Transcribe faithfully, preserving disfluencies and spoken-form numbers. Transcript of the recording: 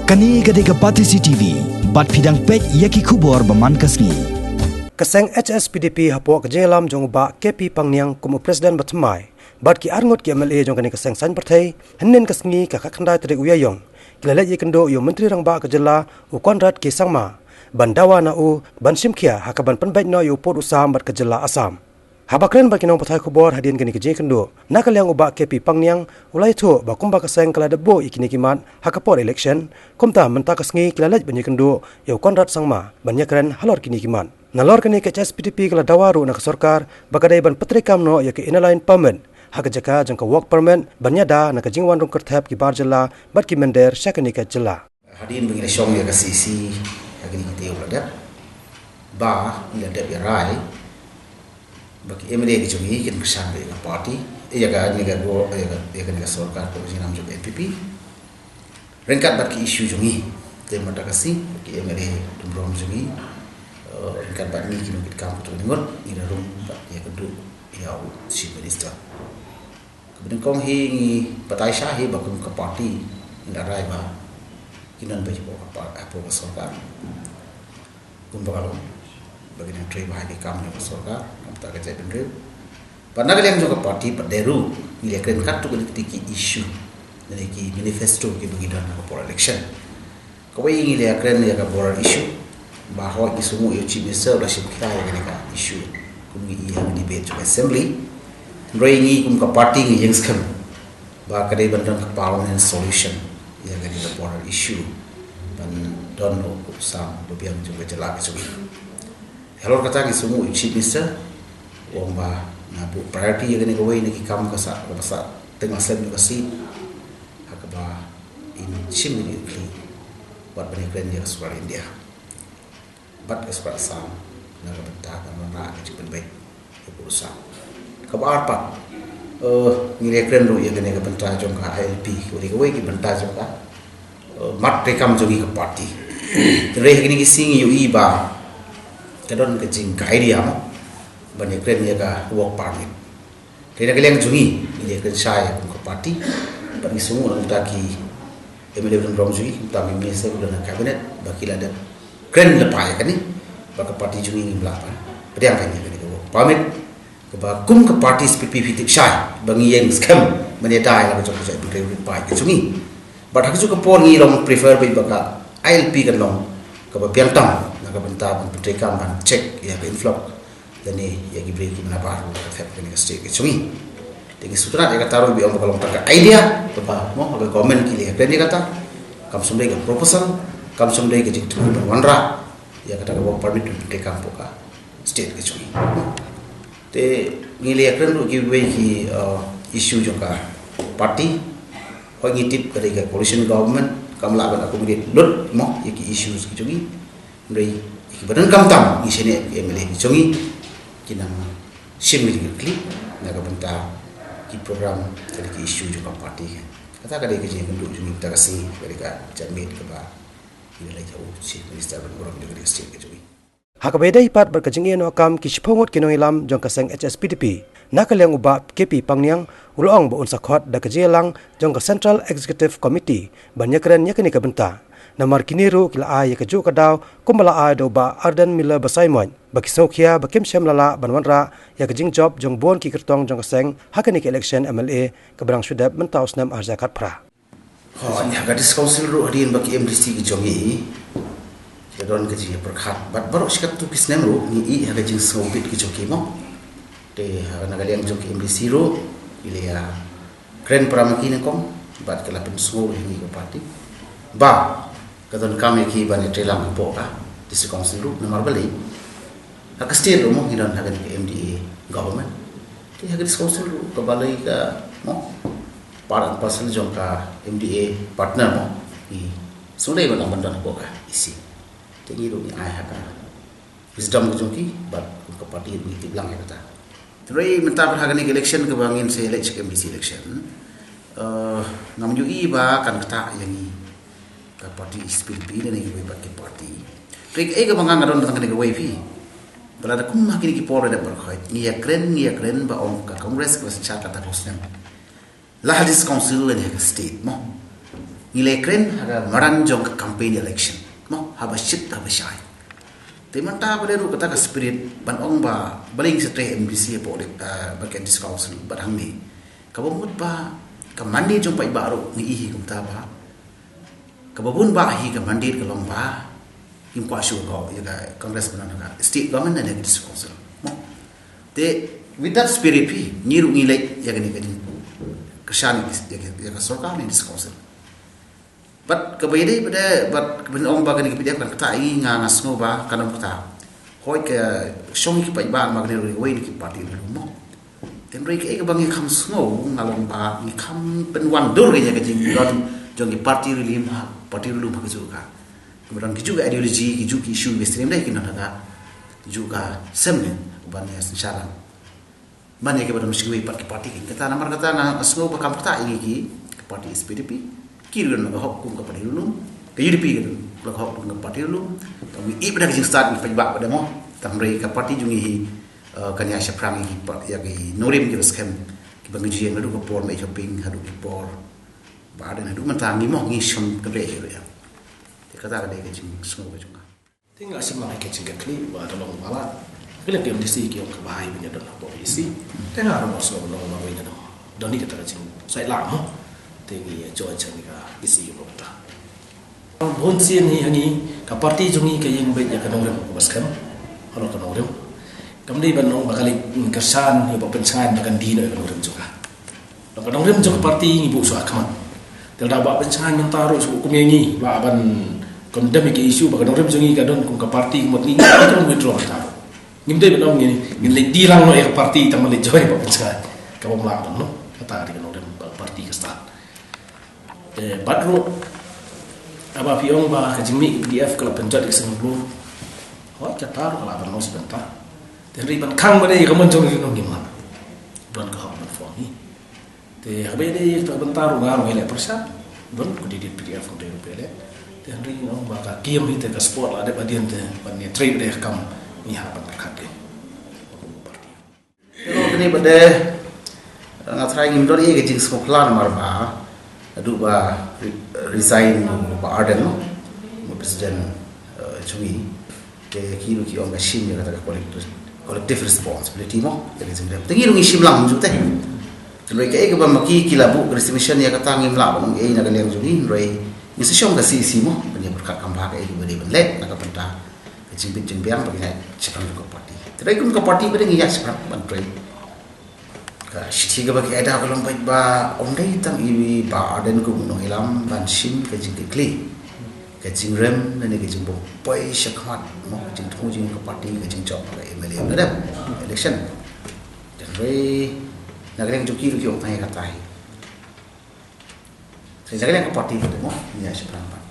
Kane ka dei ka Batesi T V, bad phi dang peit ïa ki khubor ba man ka sngi. Ka seng H S P D P hapoh ka jingïalam jong u Bah K P Pangniang kum u President ba thymmai, bad ki arngut ki M L A jong kane ka seng saiñ pyrthei, hynnin ka sngi ka khatkhyndai tarik u Ïaïong, ki la leit ïakynduh ïa u Myntri Rangbah ka jylla, u Conrad K Sangma, ban dawa na u ban shim khia ha kaban pynbeit noh ïa u pud u sam bad ka jylla Assam. Haba kren bad ki nongpathai khubor hadien kane ka jingïakynduh, na ka liang u Bah K P Pangniang u la ïathuh ba kumba ka seng ka la dep buh ïa kine ki mat ha ka por election, kumta mynta ka sngi ki la leit ban ïakynduh ïa u Conrad Sangma ban ïakren halor kine ki mat. Nalor kane ka H S P D P ka la dawa ruh na ka sorkar ba ka dei ban pyntreikam noh ïa ka Inner Line Permit ha ka jaka jong ka Work Permit ban ïada na ka jingwan rung kyrthep ki bar jylla bad ki mynder sha kane ka jylla. Hadien ba ngi la shong ïa ka C C, ha kine ki taïew ba la dep, ba ngi la dep ïa rai ba ki M L A ki jong ngi kin kyrshan ïa ka party, ïa kane ka go, ïa ka, ïa kane ka sorkar ka jingïalam jong N P P. Ryngkat bad ki issue jong ngi, te mynta ka sngi ki M L A dum rom jong ngi, eh, ryngkat bad ngi ki nongkit kam, to ngi ngut ngi la rung bad ïakynduh ïa u Chief Minister. Kaba nyngkong hi ngi batai sha hi ba kum ka party ngi la rai ba ki nongbah hapoh ka par-, hapoh ka sorkar, kumba ka long, ba kin trei bha ha ki kam jong ka sorkar, kumta ka jaitbynriew. Bad na ka liang jong ka party pat de ruh ngi la kren katto katne ki issue, lane ki manifesto kiba ngi don ha ka por election. Kawei ngi la kren ïa ka border issue, ba hooid ngi sngew ïa u Chief Minister u la shim khia ïa kane ka issue kum ngi ïa ka debate jong ka Assembly. Hynrei ngi kum ka party ngi ïeng skhem ba ka dei ban don ka permanent solution ïa kane ka border issue, ban don u pud u sam ba biang jong ka jylla ka jong ngi. Halor kata ngi sngew ïa u Chief Minister u ong ba nga buh priority ïa kane kawei na ki kam ka sah, kaba sah teng la slem jong ka state, ha kaba in shim ïa ka khlieh bad ban ïakren ïa ka sorkar India bad ka sorkar Assam na ka bynta ban wanrah ka jingpynbeit ïa u pud u sam. Kaba ar pat, eh, ngi la kren ruh ïa kane ka bynta jong ka I L P, kawei kawei ki bynta jong ka, eh, mat treikam jong ngi ka party. Hynrei ha kine ki sngi ngi ïohi ba ka don ka jing, ka idea mo ban ïakren ïa ka work permit. Te na ka liang jong ngi, ngi la kren shai kum ka party, bad ngi sngew na ka bynta ki M L A ba dang rom jong ngi, kumta ki minister ba don ha cabinet, ba ki la dep kren lypa ïa kane, ba ka party jong ngi ngim lah ban pdiang ïa kane ka work permit, kaba kum ka party S P P P tip shai ba ngi ïeng skhem ban ïada ïa la ka jong ka jaitbynriew lypa ïa ka jong ngi. Bad ha kajuh ka por ngi long prefer ba ka I L P kan long kaba biang tam na ka bynta ban pyntreikam ban check ïa ka influx lane ïa ki briew kiba nabar ruh ha ka thep kane ka state ka jong ngi. Te ngi sngewtynnat ïa kata ruh ba ong ba ka long tang ka idea kaba mo ha ka government ki la kren ïa kata, kam shym dei ka proposal, kam shym dei ka jingthmu ban wanrah ïa kata ka work permit ban pyntrei kam hapoh ka state ka jong ngi. Te ngi la kren ruh kiwei ki, uh, issue jong ka party. Hooid ngi tip ka dei ka coalition government, kam lah ban accommodate lut mo ïa ki issues ki jong ngi. Hynrei ïa kiba donkam tam ngi shaniah ki M L A ki jong ngi, ki nang shim ïa ki khlieh na ka bynta ki program, ka dei ki issue jong ka party. Kata ka dei ka jingïakynduh jong ngi mynta ka sngi, ka dei ka janmiet kaba ngi la leit ha u Chief Minister ban burom ïa ka dei ka state ka jong ngi. Ha kaba ïadei pat bad ka jingïehnoh kam ki shiphew ngut ki nongïalam jong ka seng H S P D P, na ka liang u Bah K P Pangniang u la ong ba un sa khot da ka jingïalang jong ka Central Executive Committee ban ïakren ïa kane ka bynta. Namar kine ruh ki la ai ïa kajuh ka daw kumba la ai da u Bah Ardent Miller Basaiawmoit ba ki sngewkhia ba kim shym la lah ban wanrah ïa ka jingjop jong bun ki kyrtong jong ka seng ha kane ka election M L A kaba dang shu dep mynta u snem ar hajar khatphra. Hooid, ha ka District Council ruh hadien ba ki M D C ki jong ngi ki la don ka jingïapyrkhat bad baroh shi katto ki snem ruh ngi ïohi ha ka jingsngewbit ki jong ki mo. Te ha na ka liang jong ki M D C ruh ki la ïakren para ma ki nyngkong bad ki la pynsngew ïa ngi ka party ba ka donkam ïa ki ban ïatreilang hapoh ka District Council ruh, namar balei ha ka state ruh mo ngi don ha ka M D A government. Te ha ka District Council ruh kaba lei ka mo part and parcel jong ka M D A partner mo, ngi sngewdei ban ym ban don hapoh ka E C. Te ngi ruh ngi ai ha ka wisdom ka jong ki bad kum ka party ngi tip lang ïa kata. Hynrei mynta pat ha kane ka election kaba ngin sa ïaleit sha ka M D C election, eh, ngam ïohi ba kan ktah ïa ngi ka party H S P D P lane kiwei pat ki party. Hynrei kaei kaba nga nga don tang kane kawei phi, ba lada kum ha kine ki por ba dep baroh khoit ngi ïakren, ngi ïakren ba ong ka Congress ka la synshar katto katne snem, la ha District Council lane ha ka state mo, Ngi la kren ha ka madan jong ka campaign election. Mo, haba shit, haba shai. Te mynta ba la ruh kata ka spirit, ban ong ba, balei ngi sa trei MDC hapoh, eh, ba ka District Council, bad hangne. Kaba mut ba, ka mandate jong paidbah ruh, ngi i hi kumta ba. Kaba bun bah hi ka mandate ka long ba, ngim kwah shuh ko, ïa ka Congress ban ha ka state government ne ïa ka District Council. Mo. Te, with that spirit phi, ngi ruh ngi leit, ïa kane ka jing. Kyrshan ïa ka, ïa ka sorkar ne District Council. Bad kaba ïadei bad, bad kaba ong ba kane ka PDF kan kata i nga nga sngew ba kan ym kata. Hooid ka shong ki paidbah ma kane ruh wei na ki party ruh mo. Tynrai kaei kaba ngi kham sngew nga long ba ngi kham pynwandur ïa ka jingdon jong ki party ruh lim ha, party ruh lim ha ka juh ka. Kaba don ki juh ka ideology, ki juh ki issue mainstream dei ki don ha ka. Ki juh ka sem ne ban ïa synshar lang. Ban ïa kiba don sha kiwei pat ki party kin kata namar kata nga sngew ba kam kata ïa ngi ki party SPDP. Ki ruh don la ka hok kum ka party ruh lum. Ka UDP ka don la ka hok kum ka party ruh lum. Tang ngi ïa ba da ka jingstad ngi paidbah ba da mo. Tang hynrei ka party jong ngi hi, eh, kan ïa shaphrang ïa ki pa-, ïa ki nongrim kiba skhem. Kiba ngi ju ïeng haduh ka por Mei Shopping haduh ki por. Ba da haduh mynta ngi mo ngi shim ka dei ïa. Te kata ka dei ka jingsngew ka jong nga. Te nga shim lang ïa ka jingkitkhlieh ba ka long ba la ka liang ka MDC ki ong ka bha hi ban ïa don hapoh EC. Te nga ruh nga sngew ban ong marwei nga don. Don hi kata ka jingsaitlah mo. Te ngi ïa join sha kane ka EC ba mynta. Bun sien hi ha ngi ka party jong ngi ka ïeng beit ïa ka nongrim kaba skhem. Halor ka nongrim. Kam dei ban ong ba ka leit kyrshan ïa ba pynshngaiñ ba kan die noh ïa ka nongrim jong ka. Ka nongrim jong ka party ngi buh shuwa khmat. Te lada ba pynshngaiñ mynta ruh shu kum ïa ngi ba ban condemn ïa ka issue ba ka nongrim jong ngi ka don kum ka party ka mut ngi ngi ka withdraw mynta ruh. Ngim dei ban ong ngi ngin leit die lang noh ïa ka party tang ban leit join ba pynshngaiñ. Ka bym lah ban noh. Kata ka dei ka nongrim ba ka party ka stad. Eh, bad ruh haba phi ong ba ka jingmih PDF ka la pynjot ïa ka Seng Blue. Hooid kata ruh ka la ban long shi bynta. Te hynrei ban khang ba dei ïa ka mon jong ngi ngim lah. Don ka hok ban form hi. Te haba ïadei ïa kata ka bynta ruh nga ruh ngi leh pyrshah. Don ka dei PDF ka dei ruh phi leh. Te hynrei nga ong ba ka kiem hi te ka sport la dep hadien te ban ïa trei ba dei ka kam ngi hap ban pyrkhat dei. Te ruh kane ba dei nga tharai ngim don ïa ka jingsngewphylla namar ba haduh ba re-, resign u Bah Ardent no, u president, eh, jong ngi. Te ki ruh ki ong ka shim ïa kata ka collect-, collective responsibility mo, ïa ka jingrem. Te ngi ruh ngi shim lang jong te. Hynrei kaei kaba ma ki ki la buh ka resignation ïa kata ngim lah ban ong ei na ka liang jong ngi, hynrei ngi sa shong ka CEC mo, ban ïa pyrkhat kham bha kaei kaba dei ban leh na ka bynta ka jingbit jingbiang ba ngi ïa shaphrang jong ka party. Te dei kum ka party ba dei ngi ïa shaphrang ban trei. Ka shithi kaba ki ai da ka long beit ba ym dei tang i Bah Ardent kum u nongïalam ban shim ka jingkitkhlieh, ka jingrem lane ka jingbym poi shakhmat mo, ka jingthmu jong ka party, ka jingjop ka MLA lane election. Hynrei na ka liang jong ki ruh ki ong tang ïa kata hi. Te na ka liang ka party ruh mo, ngi ïa shaphrang ban